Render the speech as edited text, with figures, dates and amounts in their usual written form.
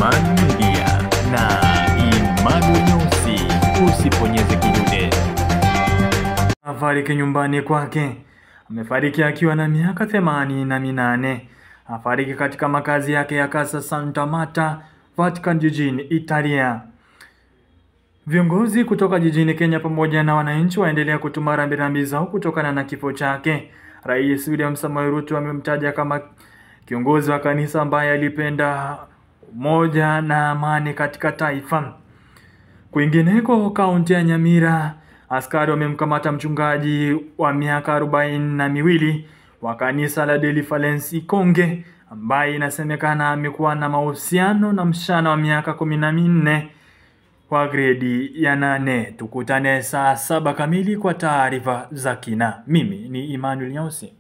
Imani Media na Emmanuel Nyeusi. Usiponyeze kidude. Afariki nyumbani kwake. Amefariki akiwa na miaka 88. Afariki katika makazi yake ya Casa Santa Marta, Vatican jijini Italia. Viongozi kutoka jijini Kenya pamoja na wananchi waendelea kutuma rambirambi zao kutokana na kifo chake. Rais William Samoei Ruto amemtaja kama kiongozi wa kanisa ambaye alipenda umoja na amani katika taifa. Kwingineko, kaunti ya Nyamira, askari wamemkamata mchungaji wa miaka 42 wa kanisa la Deliverance Ikonge ambaye inasemekana amekuwa na mahusiano na msichana wa miaka 14 wa gredi ya 8. Tukutane saa 7 kamili kwa taarifa za kina. Mimi ni Emmanuel Nyausi.